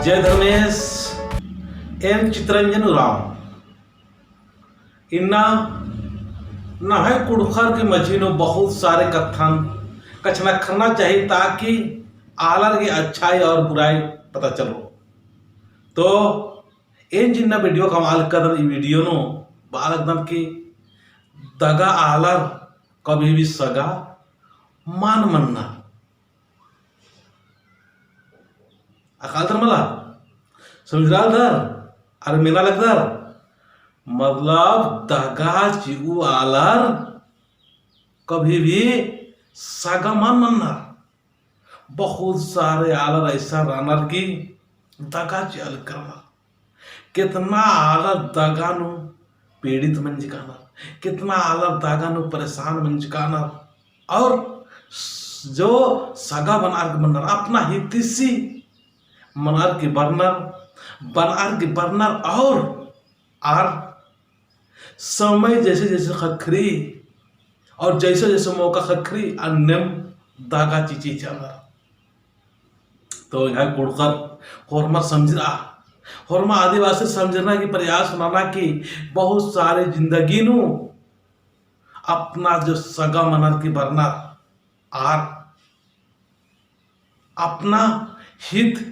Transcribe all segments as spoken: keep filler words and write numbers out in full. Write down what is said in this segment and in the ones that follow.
जय धर्मेस, एन चितरंजन उराँव। इन्ना नम्है कुँड़ुख़र के मझी नू बहुत सारे कत्थन कछनखरना चाहिए, ताकि आलर की अच्छाई और बुराई पता चलो। तो एन जिन्ना video कमआ लगदन, ई video नू बआ लगदन कि दगा आलर कभी भी सगा मल मन्नर। अख़आ लगदर मला, समझरआ लगदर, अरा मेना लगदर, मतलब दगा चिऊ आलर कभी भी सगा मल मन्नर। बहुत सारे आलर ऐसा रअनर कि दगा चिआ लगनर। केतना आलर दगा नू पीड़ित मंजकानर, केतना आलर दगा नू परेशान मंजकानर। और जो सगा बनर की बरनर, अपना हितैषी मनर की बरनर, बनर की बरनर, और आर समय जैसे जैसे ख़क्खरी और जैसे जैसे मौका ख़क्खरी, अन्नेम दगा चिच्ची चिअनर। तो एंग्है कुँड़ुख़र होरमर समझरआ, होरमा आदिवासी समझरना की प्रयास नना कि बहुत सारे जिंदगी नू अपना जो सगा मनर की बरनर आर अपना हित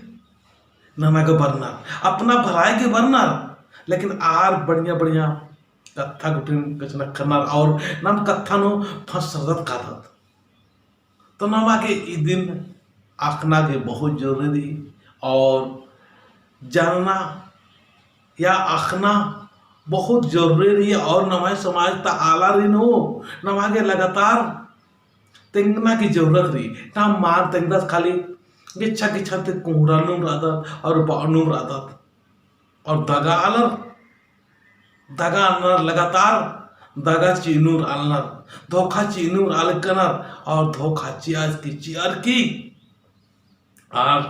नना गे बरनर, अपना भलाई गे बरनर, लेकिन आर बढ़िया बढ़िया कत्था गुट्ठिन कछनखरनर और नाम कत्था नू फसरदत कादत। तो नमा गे इदिन अख़ना गे बहुत जरूरी रई और जानना या अख़ना बहुत जरूरी रई और नम्है समाज ता आलारिन हूँ नमा गे लगातार तेंगना की जरूरत रई। नाम मल तेंगदत, खाली गिच्छा गिच्छा ती कुँड़ुख़ नू रअदत और बअनू रअदत। और दगा आलर, दगा आलर लगातार दगा चिअनर आलर, धोखा चिअनर आलर कनर और धोखा चिअर की चिअर की आर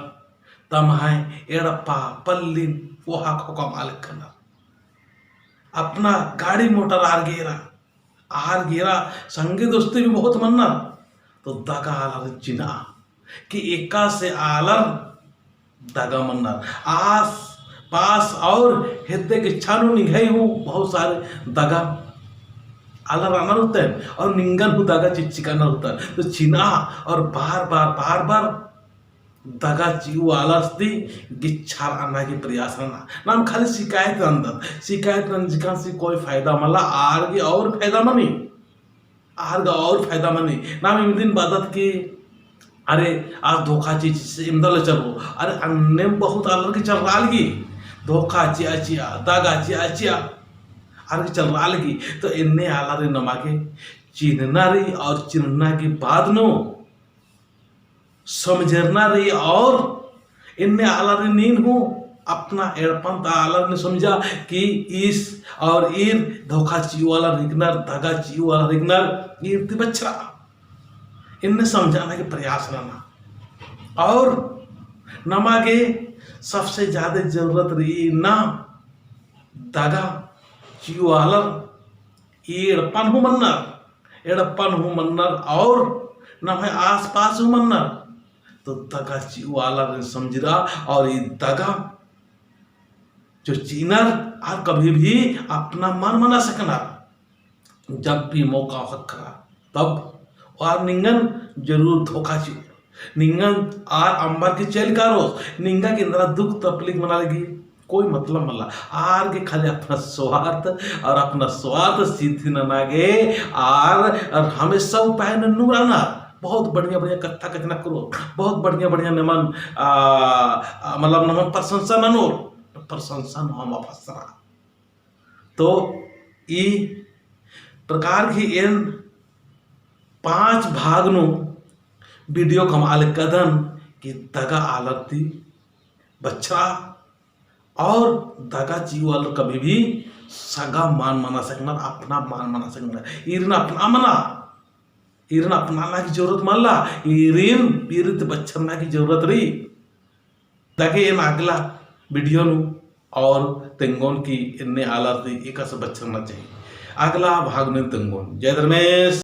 तम्है एड़पा पल्लिन कोहा खोकम आलर कनर। अपना गाड़ी मोटर आर गे एरा, आर गे एरा संगी दोस्ती भी बहुत मन्नर। तो दगा आलर चिन्हा कि एकासे आलर दगा मन्नर। आस पास और हेद्दे गिच्छा नू निंग्है हूँ बहुत सारे दगा आलर रअनर होते और निंगन हूँ दगा चिच्चकानर होते। तो चिन्हा और बार बार बार बार दगा चिऊ आलर ती गिच्छा रअना की प्रयास नना। नाम खाली शिकायत नन्दत, शिकायत नंजकन ती कोई फायदा मला, आर गे और फायदा मनी, आर गे और फायदा मनी। नाम इमदिन बअदत कि अरे आस धोखा चिच्ची इमदा ले चलो। अरे अन्नेम बहुत आलर गे चलरआ लगी, धोखा चिआ चिआ, दगा चिआ चिआ आर गे चलरआ लगी। तो एन्ने आलर नमा गे चिन्हना रई और चिन्हना की बाद नू समझरना रई और एन्ने आलारिन हूँ अपना एड़पन ता आलारिन समझा कि ईस और ईर धोखा चिऊ आलर हिकनर, दगा चिऊ आलर हिकनर, ईर ती बछरआ। एन्ने समझाना की प्रयास नना। और नमा गे सबसे ज्यादा जरूरत रई ना दगा चिऊ आलर ई एड़पन हूँ मन्नर, एड़पन हूँ मन्नर और नम्है आसपास हूँ मन्नर। तो दगा चिऊ आलारिन समझरआ और ई दगा जो चिअनर आर कभी भी अपना मल मना सकनर। जब भी मौका ख़क्खरा तब आर निंगन जरूर धोखा चिओर। निंगन आर अम्बर की चइल कारोस, निंगा गे एन्दरा दुख तकलीफ मना लगी, कोई मतलब मला। आर गे खाली अपना स्वार्थ और अपना स्वार्थ सिद्धि नना गे आर, आर हमेशा उपाय नन्नुम रअनर। बहुत बढ़िया बढ़िया कत्था कछनखरोर, बहुत बढ़िया बढ़िया नमन, आ, आ, मतलब नमन प्रशंसा ननोर, प्रशंसा नू हूँ अमा फसरआ। तो ई प्रकार की एन पाँच भाग नू video कमआ लगदन कि दगा आलर ती बछरआ और दगा चिऊ आलर कभी भी सगा मल मना सकनर, अपना मल मना सकनर। ईरिन अपना मना, ईरिन अपनाना की जरूरत मला, ईरिन, ईर ती बछरना की जरूरत रई। ताकि एन अगला video नू और तेंगोन कि एन्ने आलर ती एकासे बछरना चाहिए। अगला भाग नू तेंगोन। जय धर्मेस।